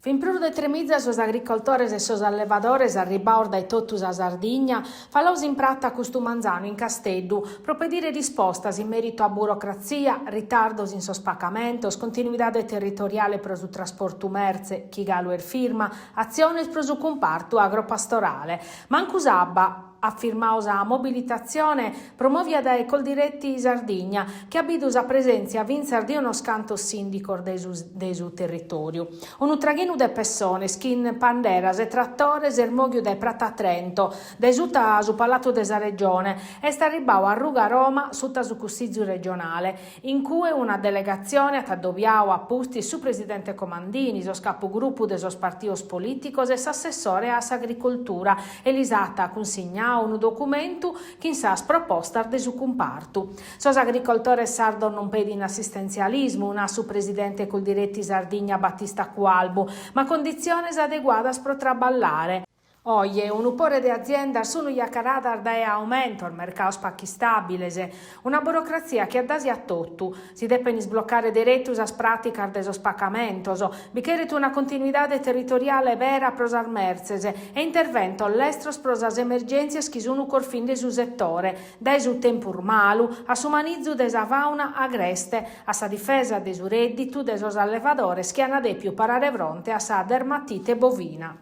Fin prus de tremiza sos agricoltores e sos allevadores arribaos dae totu sa Sardigna, falaos in prata custu manzanu in Casteddu, pro pedire rispostas in meritu a burocratzia, ritardos in sos pacamentos, continuidade territoriale pro su trasportu mertze, chi galu est firma, atziones pro su cumpartu agropastorale. Mancu s'abba at firmau sa mobilitatzione promòvia dae Coldiretti Sardigna, chi at bidu sa presèntzia fintzas de unos cantos sìndicos de su de su territòriu. Unu traghinu de pessones chin panderas e tratores est mòghiu dae Prata Trento, dae suta su Palatu de sa Regione, est arribbau a Ruga Roma suta su Cussizu regionale. In cue una delegatzione at addobiau a pustis su presidente Comandini, sos capugrupu de sos partidos polìticos e s'assessore a s'agricoltura e lis at cunsignau unu documentu chin sas propostas de su cumpartu. Sos agricoltores sardos non pedin assistentzialismu, nat su presidente Coldiretti Sardigna Battista Cualbu, ma conditziones adeguadas pro traballare. Oje, unu pore de aziendas sunu jacaradas dae aumentos, mercaos pacu istàbiles, una burocratzia chi addasiat totu. Si depen isblocare deretu sas pràticas de sos pacamentos, bi cheret una continuidade territoriale bera pro sas mertzes e interventos lestros pro sas emergèntzias chi sunu corfinde su setore, dae su tempus malu a su manizu de sa fàuna agreste, a sa difesa de su rèdditu de sos allevadores chi an dèpiu parare fronte a sa dermatite bovina.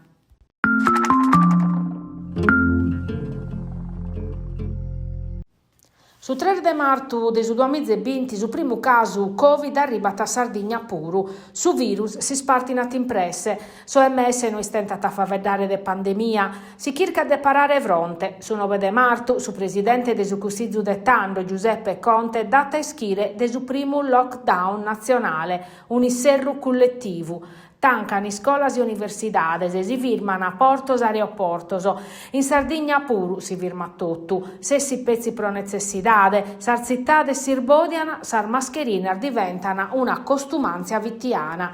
Su tres de martu de su duamiza e binti su primu casu Covid arribat a Sardigna puru. Su virus s'ispartinat in presse. S'OMS no istentat a faeddare de pandemia. Si chircat de parare fronte. Su nobe de martu su presidente de su Cussizu de tando, Giuseppe Conte, dat a ischire de su primu lockdown natzionale, un'isserru culletivu. Tancan iscolas e universidades, si firman portos e aeroportos. In Sardigna puru si firmat totu. S'essit petzi pro netzessidade, sas tzitades s'isbòdian, sas mascherinas diventan una costumàntzia fitiana.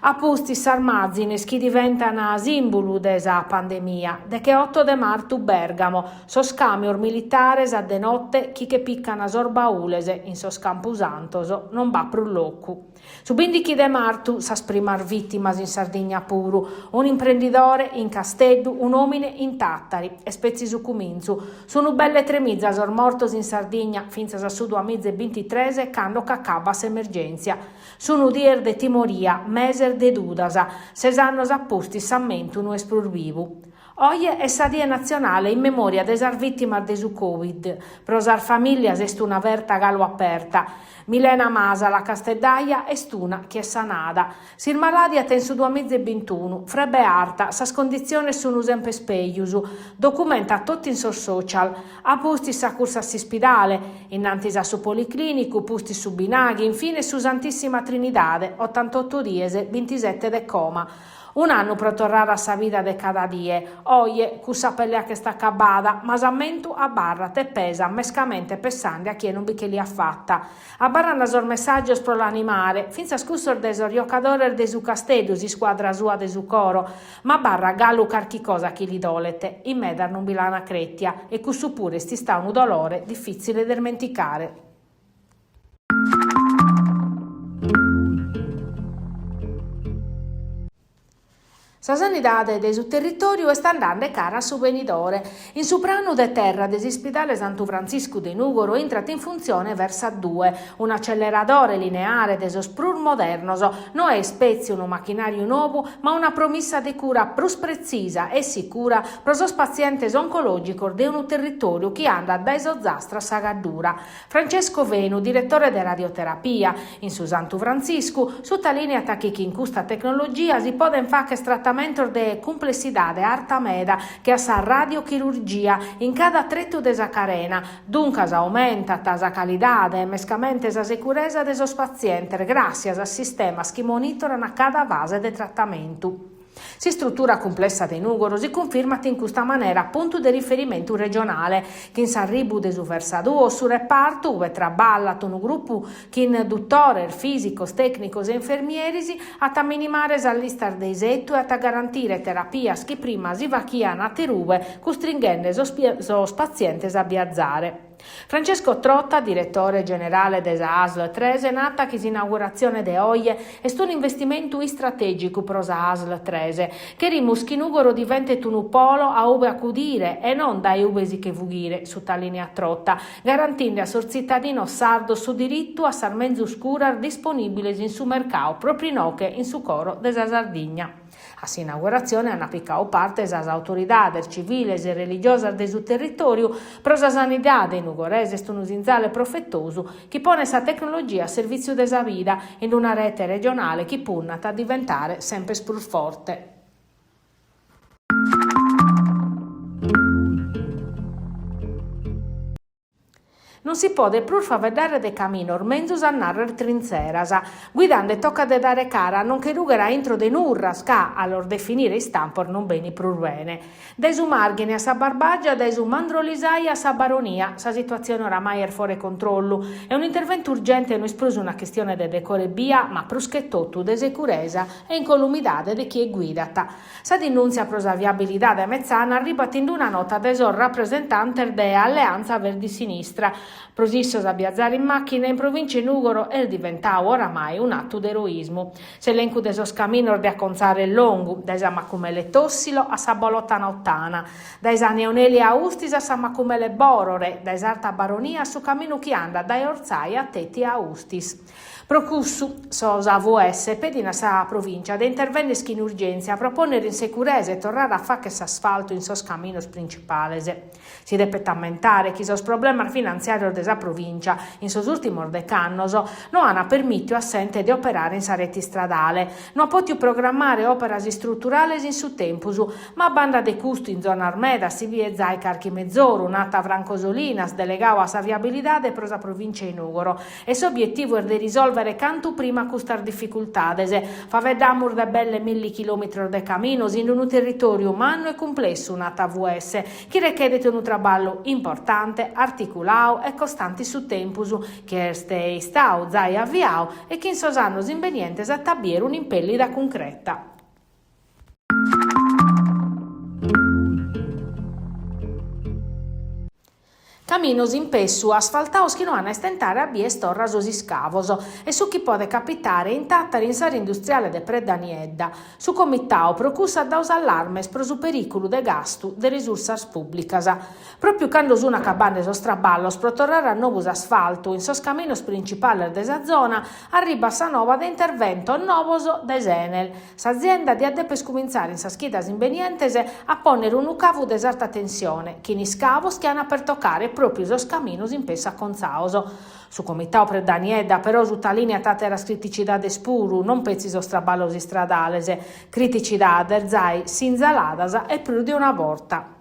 A pustis sas màzines chi diventan sìmbulu de sa pandemia. Decheoto de martu Bèrgamo, sos càmios militares a de note chi che pican sos baules in sos campusantos non b'at prus locu. Su bìndichi de martu sas primas vìtimas in Sardigna puru, un'imprendidore in Casteddu, un'òmine in Tàtari. Est petzi su cumintzu. Sunt belle tremiza sos mortos in Sardigna fintzas a su duamiza e bintitres cando ch'acabat s'emergèntzia. Sunt dies de timoria, meses de dudas. Ses annos a pustis s'ammentu no est prus bivu. Oje est sa Die natzionale in memòria de sas vìtimas de su Covid. Pro sas famìllias est una ferta galu aperta. Milena Masala, casteddaja, est una chi est sanada. S'ismalàdiat in su duamiza e bintunu, frebe arta, sas conditziones sunu semper pejus. Documentat totu in sos social. A pustis sa cursa a s'ispidale, innantis a su Policlìnicu, pustis su Binaghi, infines su Santissima Trinidade, otantoto dies, bintisete de coma. Un'annu pro torrare a sa vida de cada die. Oje, cussa pelea ch'est acabada, ma s'ammentu abarrat e pesat mescamente pessande a chie non bi che l'at fata. Abarrant sos messàgios pro l'animare, fintzas cussos de sos jocadores de su Casteddu, s'iscuadra sua de su coro. Ma abarrat galu carchi cosa chi li dolet. In medas non bi l'ant crètia e cussu puru est istadu unu dolore difìtzile de ismenticare. Sa sanidade de su territòriu est andende cara a su benidore. In su pranu de terra de s'ispidale Santu Frantziscu de Nùgoro intrat in funtzione Versa Due, un'aceleradore lineare de sos prus modernos. No est petzi unu machinàriu nou, ma una promissa de cura prus pretzisa e sicura pro sos patzientes oncològicos de unu territòriu chi andat dae s'Ozastra a sa Gaddura. Francesco Fenu, diretore de radioterapia in su Santu Frantziscu, sutalìniat chi chin custa tecnologia si podent fagher tratamentos de cumplessidade arta meda che a sa radiochirurgia in cada tretu de sa carena, duncas aumentat sa calidade e mescamente sa securesa de sos patzientes gràssias a sistemas chi monìtoran cada fase de tratamentu. S'istrutura cumplessa de Nùgoro si cunfirmat in custa manera puntu de riferimentu regionale, chin s'arribu de su Versa Duos su repartu, ue traballat unu grupu chin dutores, fìsicos, tècnicos e infermieris, at a minimare sas listas de isetu e at a garantire terapias chi prima si faghian aterue, custringhende sos patzientes a biazare. Francesco Trotta, diretore generale de sa ASL tres, nat chi s'inauguratzione de oje est unu investimentu istratègicu pro sa ASL tres. Cherimus chi Nùgoro diventet unu polo a ube acudire e non dae ube si che fughire, sutalìniat Trotta, garantinde a sos tzitadinos sardos su diritu a sas menzus curas disponìbiles in su mercadu pròpriu inoche in su coro de sa Sardigna. A s'inauguratzione ant picadu parte sas autoridades civiles e religiosas de su territòriu. Pro sa sanidade nugoresa est unu sinzale profetosu chi ponet sa tecnologia a servìtziu de sa vida in una rete regionale chi punnat a diventare semper prus forte. Non si podet prus faeddare de caminos, menzus a nàrrere trintzeras. Guidande tocat de dare cara a non che rùghere a intro de nurras ca, a los definire istampos non benit prus bene. Dae su Màrghine a sa Barbàgia, dae su Mandrolisai a sa Baronia, sa situatzione oramai est fora 'e controllu e un'interventu urgente no est prus una chistione de decoro ebbia, ma prus che totu de seguresa e incolumidade de chie guidat. Sa dinùntzia pro sa viabilidade metzana arribat in una nota de sos rapresentantes de Alleanza Verdi Sinistra. Pro issos a biazare in màchina in provìncia 'e Nùgoro est diventadu oramai un'atu de eroismu. S'elencu de sos caminos de acontzare est longu, dae sa Macumele Tòssilo a sa Bolotana Ottana, dae sa Neoneli Austis a sa Macumele Bòrore, dae s'Arta Baronia a su caminu chi andat dae Ortzai a Teti Austis. Pro cussu, sos AVS pedin a sa Provìncia de intervènnere chin urgèntzia pro pònnere in securesa e torrare a fàghere s'asfaltu in sos caminos principales. Si depet ammentare chi sos problemas finantziàrios de sa Provìncia in sos ùrtimos dech'annos no ant permìtiu a s'ente de operare in sa rete istradale, no at pòtiu programmare òperas istruturales in su tempus, Ma a banda de custu in zonas medas si biet zai carchi mezoru, nat Franco Solinas, delegadu a sa viabilidade pro sa Provìncia 'e Nùgoro. E s'obietivu est de risòlvere cantu prima custas dificultades. Faeddamus de belle milli chilòmetros de caminos in unu territòriu mannu e cumplessu, nat AVS, chi rechedet unu traballu importante, articuladu e costante in su tempus, chi est istadu zai aviadu e chi in sos annos imbenientes at a bìdere un'impèllida cuncreta. Caminos in pessu asfaltados chi no an a istentare a bier torra sos iscavos est su chi podet capitare in Tàtari in s'àrea industriale de Predda Niedda. Su comitadu pro cussu at dadu s'allarmes pro su perìculu de gastu de risursas pùblicas. Pròpiu cando sun acabande sos traballos pro torrare a nou s'asfaltu in sos caminos principales de sa zona, arribat sa nova de interventos novos de s'Enel. S'azienda diat deper cumintzare in sas chidas imbenientes a pònnere unu cavu de s'arta tensione, chin iscavos chi an a pertocare pròpiu sos caminos in pessu acontzados. Su Comitadu Predda Niedda però sutalìniat àteras criticidades puru, non petzi sos traballos istradales, criticidades zai sinzaladas e prus de una borta.